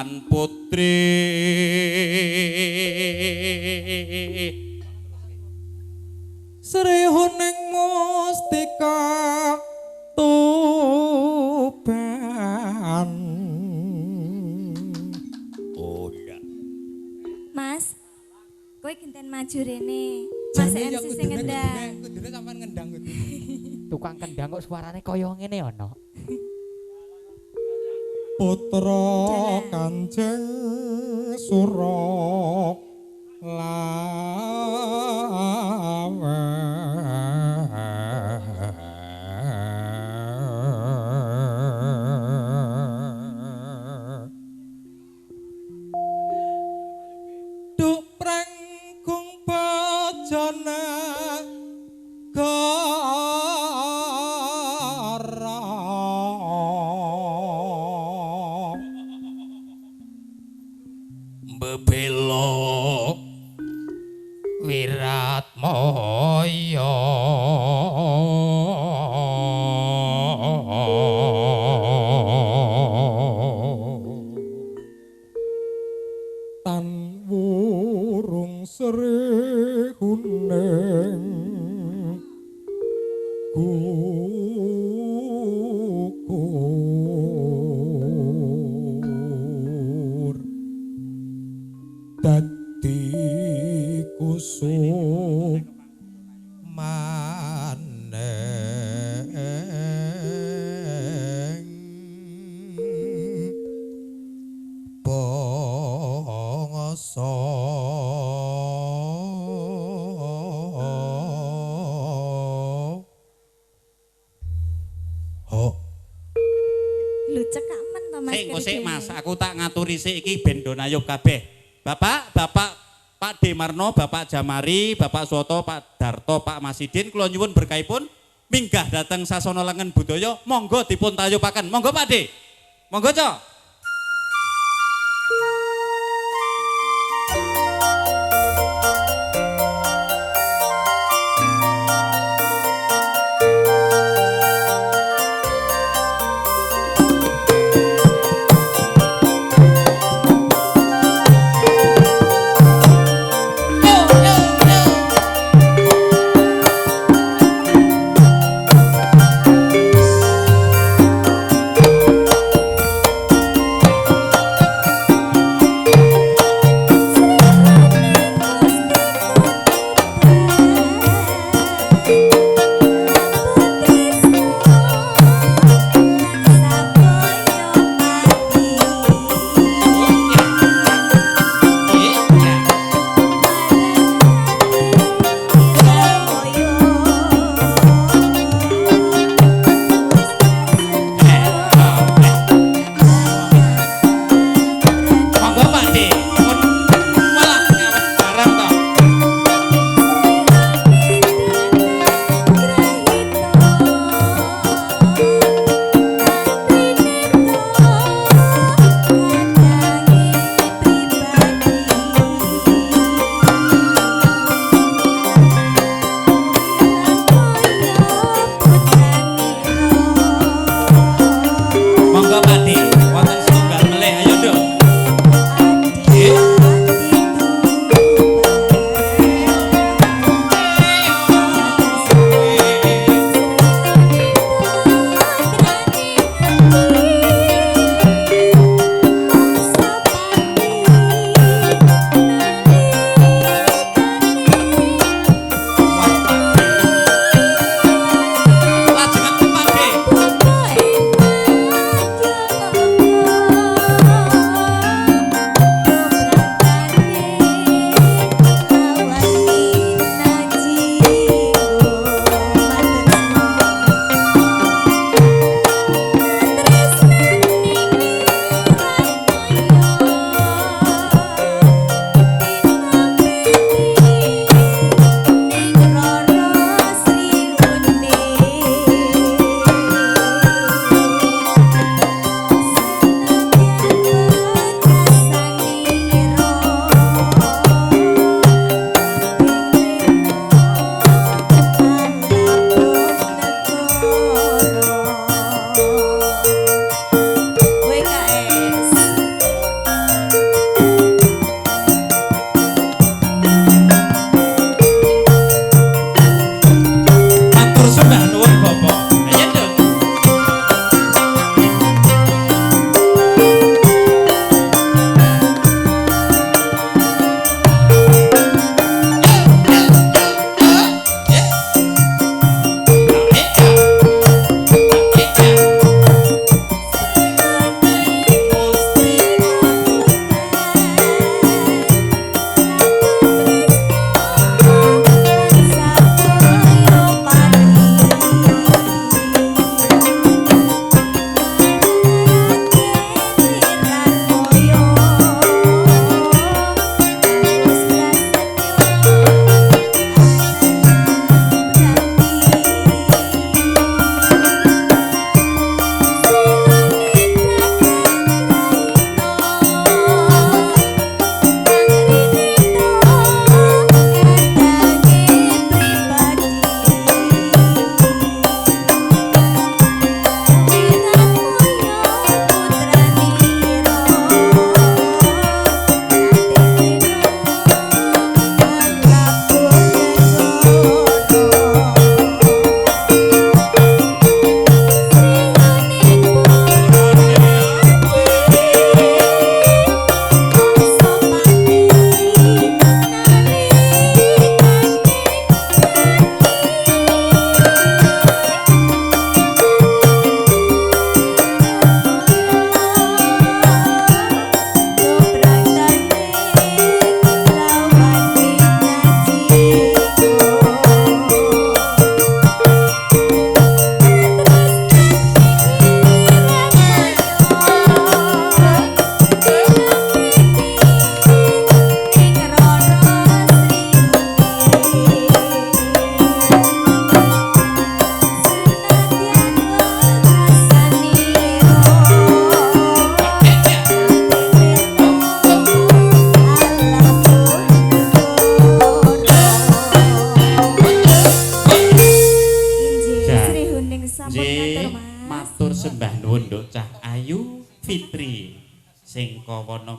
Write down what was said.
lan putri. Sri Huning Mustika Tuban. Oh iya. Mas, kowe genten maju rene. Mas Jane ya MC sing kudune ngendang. Kudune sampean ngendang kudune. Tukang kendang kok suarane kaya ngene ya, Nok. Putra Dalah. Kanjeng Sura Lawe. Duk prengkung bojone gara. Bebelo Wiratmoyo. Tan wurung sri huning gugur dadi kusum Maneng bangsa. Ho. Lho cekak men to Mas. Sik engko sik Kerjane. Mas, aku tak ngaturi sik iki ben do nayub kabeh. Bapak, Bapak Pak Demarno, Bapak Jamari, Bapak Suwoto, Pak Darto, Pak Masidin, kula nyuwun berkahipun minggah dhateng sasana lengen budaya, monggo dipun tayubaken. Monggo Pak De. Monggo, Cok. Sampun Nggih, matur, Mas. Matur sembah nuwun, Nduk Cah Ayu Fitri sing kawana.